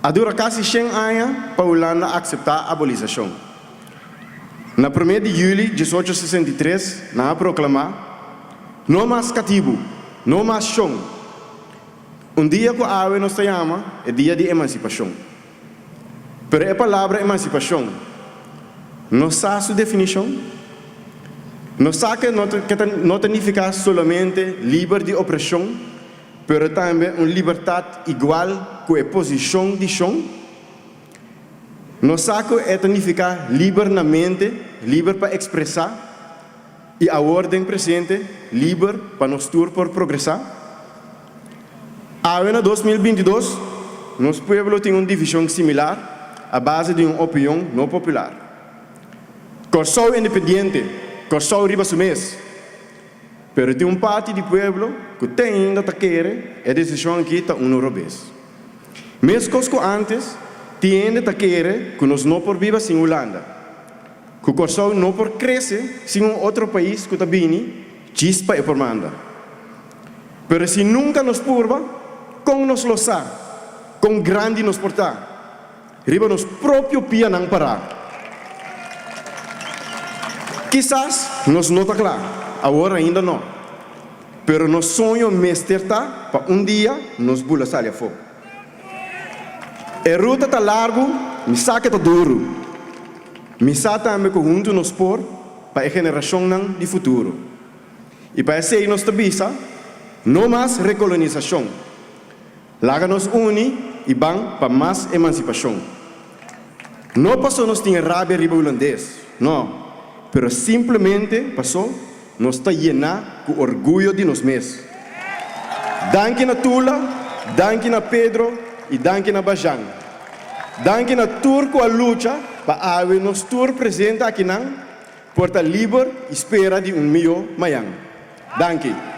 A dura kasi 100 aña pa Hulanda akseptá abolisashon. Na promé di yüli 1863 nan a proklamá, No mas katibu! No mas shon! Un dia ku awe nos ta yama e dia di emansipashon. Pero e palabra emansipashon, nos sa su definishon? Nos sa ke no ta nifiká solamente liber di opreshon, pero tambe un libertat igual ku e posishon di shon. Nos sa ku e ta nifiká liber na mente, liber pa ekspresá, i awor den presente, liber pa nos tur por progresá. Awe na 2022, nos pueblo tin un divishon similar a base di un opion no popular. Kòrsou independiente, Kòrsou riba su mes! Pero tin un parti di pueblo ku te ainda ta kere e desishon aki ta unu robes. Meskos ku antes, tin hende ta kere ku nos no por biba sin Hulanda, ku Kòrsou no por krese sin un otro pais ku ta bini djis pa e por manda. Pero si nunka nos purba, kon nos lo sa kon grandi nos por ta? Riba nos propio pianan pará. Kisas nos no ta kla, awor ainda no, pero nos soño mester ta pa un dia nos bula sali afó. E ruta ta largu, mi sa ke ta duru. Mi sa tambe ku huntu nos por pa e generashonnan di futuro. I pa esei nos ta bisa, no mas rekolonisashon. Laga nos uni i ban pa mas emansipashon. No paso nos tin rabia riba hulandes, no, pero simplemente paso nos ta yená ku orguyo di nos mes. Danki na Tula, danki na Pedro i danki na Bajan. Danki na tur ku a lucha pa awe nos tur presente akinan por ta liber i spera di un mihó mayan. Danki.